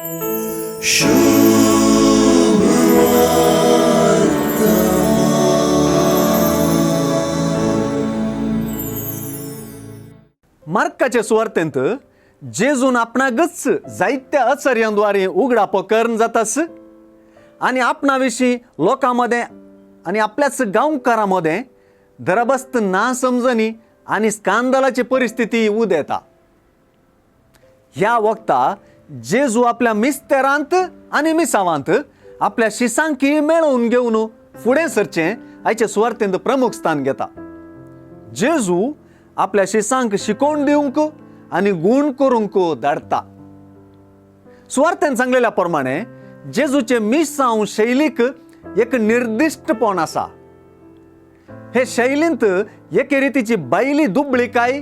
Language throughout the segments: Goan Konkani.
मार्काचे सुवार्तेंत जेजून आपणाकच जायत्या अचर्यांद्वारे उगडापो करून जातास आनी आपणा विशीं लोकां मदें आनी आपल्याच गांवकारां मदें दरबस्त ना समजणी आनी स्कांदलाची परिस्थिती उदेता. ह्या वखता जेजू आपल्या मिस्तेरांत आनी मिसावांत आपल्या शिसांकी मेळोवन घेवन फुडें सरचें आयचे सुवार्तेंत प्रमुख स्थान घेता. जेजू आपल्या शिसांक शिकोवन दिवंक आनी गूण करूंक धाडटा. सुवार्तेन सांगलेल्या प्रमाणे जेजूचे मिसांव शैलीक एक निर्दिश्टपण आसा. हे शैलींत एके रितीची बायली दुबळीकाय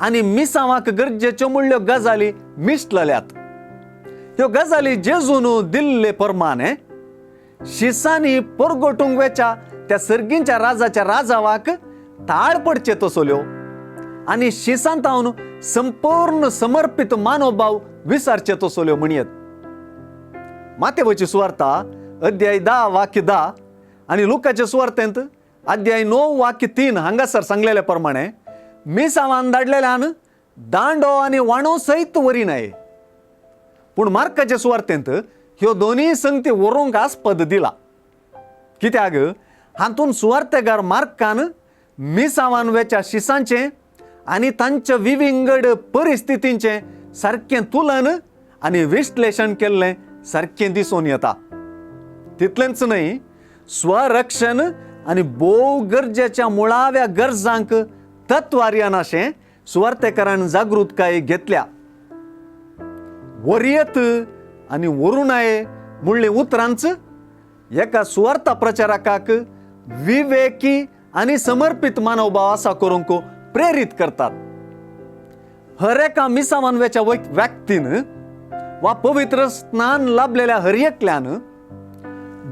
आनी मिसांवाक गरजेच्यो म्हणल्यो गजाली मिसलल्यात. ह्यो गजाली जेजून दिल्ले प्रमाणे शिसांनी परगटूंक वेच्या त्या सर्गींच्या राजाच्या राजावाक ताळ पडचे तसल्यो आनी शिसांतावन संपूर्ण समर्पित मानोभाव विसारचे तसल्यो म्हणयेत. मातेवची सुवार्ता अध्याय 10 वाक्य 10 आनी लुकाचे सुवार्तेंत अध्याय 9 वाक्य 3 हांगासर सांगलेले प्रमाणे मिसावान धाडलेल्यान दांडो आनी वाणो सयत वरी नाय. पूण मार्काचे सुवार्तेंत ह्यो दोनूय संगती व्हरूंक आस्पद दिला. कित्याक हातून सुवार्तेगार मार्कान मिसावान वेच्या शिसांचें आनी तांच्या विविंगड परिस्थितींचें सारकें तुलन आनी विश्लेशण केल्लें सारकें दिसून येता. तितलेंच न्हय, स्वरक्षण आनी भोव गरजेच्या मुळाव्या गरजांक तत्वार्यान अशें सुवार्तेकारान जागृतकाय घेतल्या. वरयत आनी वरुणाये म्हणली उतरांच एका सुवार्ता प्रचारकाक विवेकी आनी समर्पित मानवभाव आसा करूंक प्रेरीत करतात. हर एका मिसामानव्याच्या व्यक्तीन वा पवित्र स्नान लाभलेल्या हर एकल्यान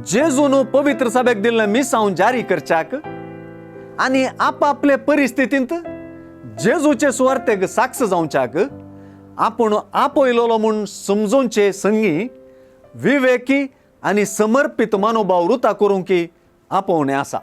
जेजून पवित्र सभेक दिल्लें मिसांव जारी करच्याक आनी आपापले परिस्थितींत जेजूचे सुवार्तेक साक्ष जावच्याक आपूण आपयलोलो म्हूण समजोवचे संगी विवेकी आनी समर्पित मनोभाव रुता करूंक आपोवणें आसा.